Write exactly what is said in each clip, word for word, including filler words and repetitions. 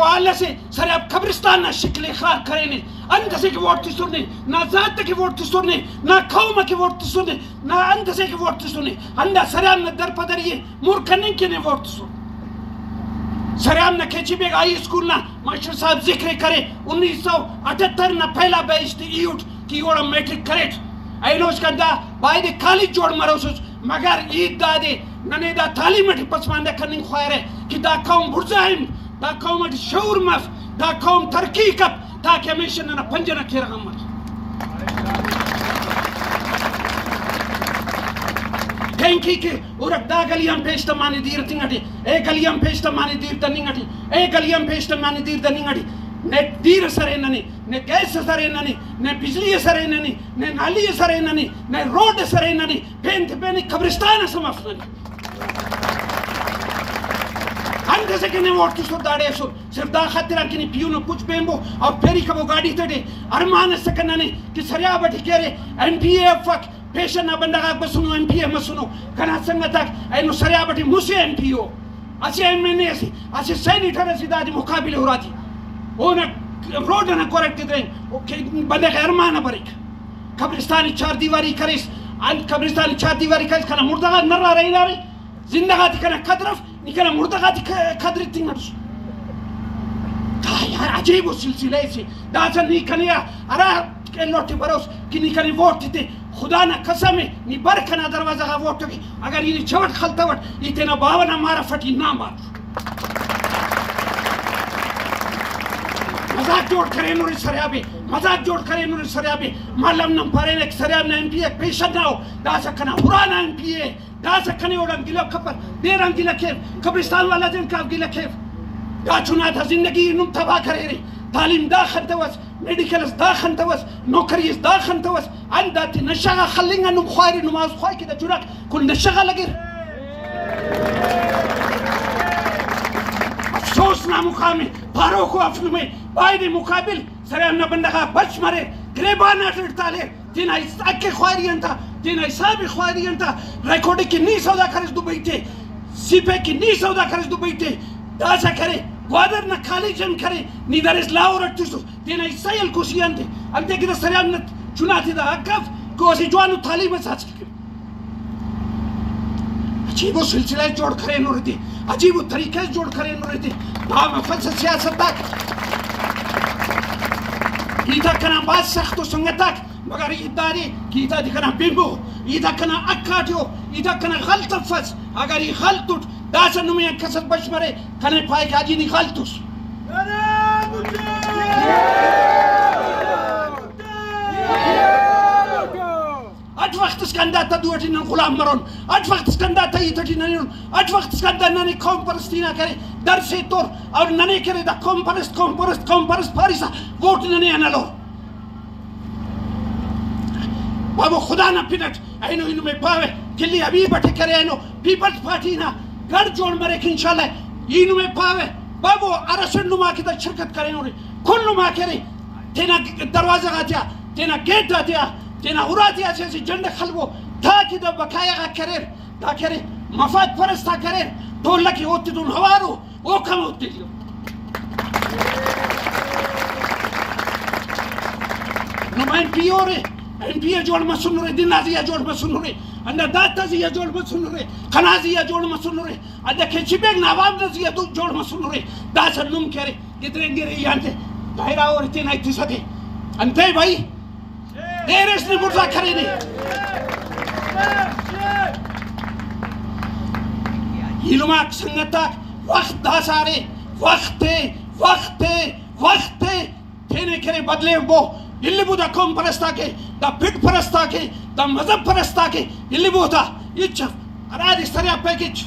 حوالہ سے سریاب قبرستان نا شکل ءِ خاک کرینے۔ انت اسے کہ ووٹ تسنے، نا ذات ئے کہ ووٹ تسنے، نا قوم ئے کہ ووٹ تسنے، نا انت اسے کہ ووٹ تسنے۔ ہندا سریاب نا درپدری ءِ مر کننگ کہ نے ووٹ تسن۔ سریاب نا کیچی بیگ ہائی اسکول نا ماسٹر صاحب ذکر ءِ کرے، انیس سو اٹھہتر نا پہلا بیچ تے ای اٹ کہ اوڑان میٹرک کریٹ۔ اینو اسکان دا بایدے کالج جوڑ مروسس، مگر ہیت دادے ننے دا تعلیم اٹی پسماندہ کننگ خواہرہ کہ دا قوم بڑزا ہم، دا قوم اٹی شعور مف، دا قوم ترقی کپ، تاکہ ہمیشہ ننا پنجہ نا کیرغ ہم مر۔ تھینک یو کہ ہرک دا گلی آن پیش تمانے دیر تنگ اٹی، اے گلی آن پیش تمانے دیر دننگ اٹی، اے گلی آن پیش تمانے دیر دننگ اٹی۔ نے دیر ئس ارے ننے، نے گیس ئس ارے ننے، نے بجلی ئس ارے ننے، نے نالی ئس ارے ننے، نے روڈ ئس ارے ننے، پین تے پین قبرستان ئس ہم اف ننے۔ انت ئسے کہ نے ووٹ تسر داڑے اسر، صرف دا خاطران کہ نی پیہنو پچ بیمبو اور پیری کبو گاڈی تیٹی۔ ارمان ئسکہ ننے کہ سریاب ئٹی کہ ارے ایم پی اے افک، پیشن نا بندغ آک بسنو، ایم پی اے مسنو۔ کنا سنگت آک اینو سریاب ئٹی مسہ ایم پی او، اسہ ایم این اے ئسے، اسہ سینیٹر ئسے دادے مقابل اُراتے۔ اونا روڈ ئنا کریکٹ درینگ، او کہ بندغ ارمان آ بریک۔ قبرستان چار دیواری کریس، انت قبرستان چار دیواری کریس، کنا مردغ آک نرارہ ہنارے، زندہ غاتے کنا قدر اف، نی کنا مردہ غاتے ک-، قدر ایتنگ اٹس۔ دا یار عجیب و سلسلہ سے۔ داسہ نی کنے آ ہرا ایلو ٹی بروس کہ نی کنے ووٹ ایتے، خدا نا قسم ہے، نی بر کنا دروازہ غا ووٹ کے۔ اگر ای نے چوٹ خلتوٹ، ای تینا باوہ نا مار افٹ، ای نا مار۔ مذاق جوڑ کرینورے سریابے، مذاق جوڑ کرینورے سریابے۔ مالم نن پارینے کہ سریاب نا ایم پی اے پیشن نا او، داسہ کنا اُرا نا ایم پی اے۔ داسہ کنے اوڑان گلہ کپر، دیر آن گلہ کیو، قبرستان والا دین کاو گلہ کیو۔ دا چنا تا زندگی نم تباہ کریرے۔ تعلیم دا خنتوس، میڈیکل اس دا خنتوس، نوکری اس دا خنتوس۔ انت داتے نشہ غا خلنگ آ نم خواہرے، نماز خواہے کہ دا چناک کل نشہ غا لگر۔ افسوس نا مقام ءِ، پاروکو اف نمے، بایدے مقابل سریاب نا بندغ آ بش مریر، گریبان آتے اڑتالیر۔ تینا حق ءِ خواری انت، تینا حساب ءِ خواری انت۔ ریکارڈ کہ نی سودا کریس دبئی تے، سی پیک کہ نی سودا کریس دبئی تے، داسہ کرے گوادر نا کالج ہم کرے، نی دریس لاہور اٹ تسس، تینا حصہ ءِ ہلکوسی انت۔ انتئے کہ دا سریاب نا چنا تے دا حق اف کہ اسہ جوانو تعلیم اس حاصل کرے۔ عجیب و سلسلہ جوڑ کرینورے تے، عجیب و طریقہ جوڑ کرینورے تے۔ دا مفل سیاست آک۔ ای تا کنا بھاز سخت و سنگت آک۔ مگر ای دادے کہ ای دادے کنا بنبو، ای دا کنا حق آٹیو، ای دا کنا غلط افس۔ اگر ای غلط اٹ، داسہ نمے آن کس اس بش مرے، کنے پائے کہ حاجی نی غلط اس۔ اٹ وخت اسکان دا تدو اٹی نن غلام مرون، اٹ وخت اسکان دا تہیت اٹی ننے، اٹ وخت اسکان دا ننے قوم پرستی نا کرے درس ایتور، اور ننے کرے دا قوم پرست، قوم پرست، قوم پرست پاریسا ووٹ ننے آن ہلور۔ بابو خدا نا پن اٹ اینو ای نمے پاوہ، کلی حبیب اٹی کرے اینو پیپلز پارٹی نا گڑھ جوڑ مریک انشاءاللہ۔ ای نمے پاوہ بابو ہر اسٹ نما کہ دا شرکت کرینورے، کل نما کرے تینا دروازہ غاتیا، تینا گیٹ آتیا، تینا اُراتیا اسہ اسہ جھنڈہ خلبو تاکہ دا بقایا غاک اریر، دا کہ ارے مفاد پرست آک اریر، ڈولک ءِ اوتے تون اوارو۔ اوکان اوتے ایلو۔ نما ایم پی اے اُرے، ایم پی اے جوڑ مسنرے، دن آ زی آ جوڑ مسنرے، ہندا دات آ زی آ جوڑ مسنرے، کنا زی آ جوڑ مسنرے، ہندا کیچی بیگ نا عوام نا زی آ دو جوڑ مسنرے۔ داسہ نم کہ ارے گدرینگرے ای آن تے دائرہ اور تینا ایتسہ تے۔ انتئے بھائی؟ دیر اس نے بڑزا کرینے۔ ایلم آک سنگت آک، وخت داسہ ارے، وخت ءِ، وخت ءِ، وخت ءِ، تینے کرے بدلیو بو، الیبو دا قوم پرست آکے، دا پڑ پرست آکے، دا مذہب پرست آکے، الیبو تا، ہچ اف۔ ہرادے سریا پیکج،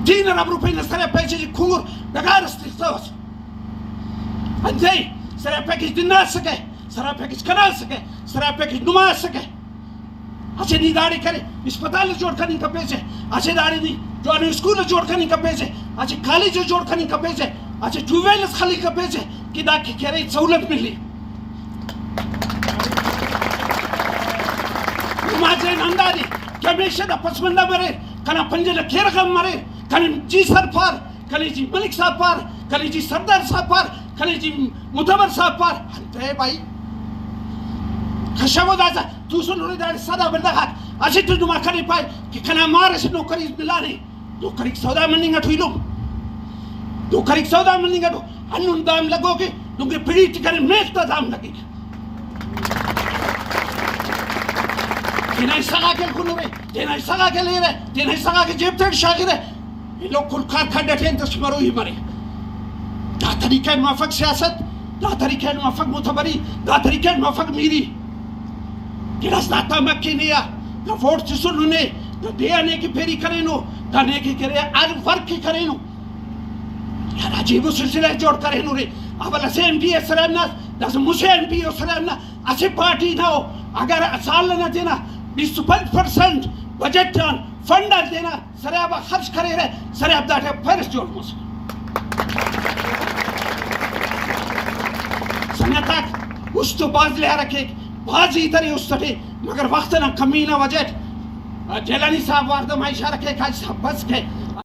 تین ارب روپے نا سریا پیکج کھنگر ڈغار اس تخسوس۔ انتئے سریا پیکج دن نا اسکہ، سرا پیکج کنا اسکہ، سرا پیکج نما اسکہ۔ اسہ نی داڑے کرے اسپتال اس جوڑ کننگ کپیسہ، اسہ داڑے نی جوانو اسکول اس جوڑ کننگ کپیسہ، اسہ کالج اس جوڑ کننگ کپیسہ، اسہ ٹیوب ویل اس خلنگ کپیسہ کہ دا کہ کرے سہولت ملی۔ نما ذہن ہندادے کہ ہمیشہ دا پسماندہ مریر، کنا پنجہ نا کیرغ ہم مریر، کنے جی سر پار، کنے جی ملک صاحب پار، کنے جی سردار صاحب پار، کنے جی متبر صاحب پار۔ انتئے بھائی، کشو داسہ توسن ہُرے داڑے سدا بندغ آک اسٹ نما کنے پائے کہ کنا مار اسہ نوکری ملانے۔ نوکریک سودا مننگ اٹو ایلم۔ نوکریک سودا مننگ اٹو۔ ہندن دام لگوکے، دنکہ پڑی ٹی کنے میل تا دام لگک۔ تینا حصہ غاک ہلکنرے، تینا حصہ غاک ہلیرہ، تینا حصہ غاک جیب تیٹ شاغرہ۔ ایلو کل کار کھڈ اٹی انت اٹ مروئی مرے۔ دا طریقہ اٹ مفک سیاست، دا طریقہ اٹ مفک معتبری، دا طریقہ اٹ مفک میری۔ گڑاس دا تمک کہ نے آ دا ووٹ تسنو نے، دا دے آ نے کہ پیری کرینو، دا نے کہ کرے ہر ورک کہ کرینو۔ یار عجیب و سلسلہ جوڑ کرینو رے۔ اول اسہ ایم پی اے سرحد نا، داسہ مسہ ایم پی اے سرحد نا، اسہ پارٹی نا او، اگر سال ئنا تینا بیست و پنچ پرسنٹ بجٹ آن فنڈ آن تینا سرحد آ خرچ کریرہ، سرحد داٹی آ فہرست جوڑ مسر۔ سنگت آک، است تو بھاز لہر کیک، بھاز ہیت ارے است ئٹی، مگر وخت ئنا کمی نا وجہ اٹ جیلانی صاحب وار دما اشارہ کیک، حاجی صاحب بس کہ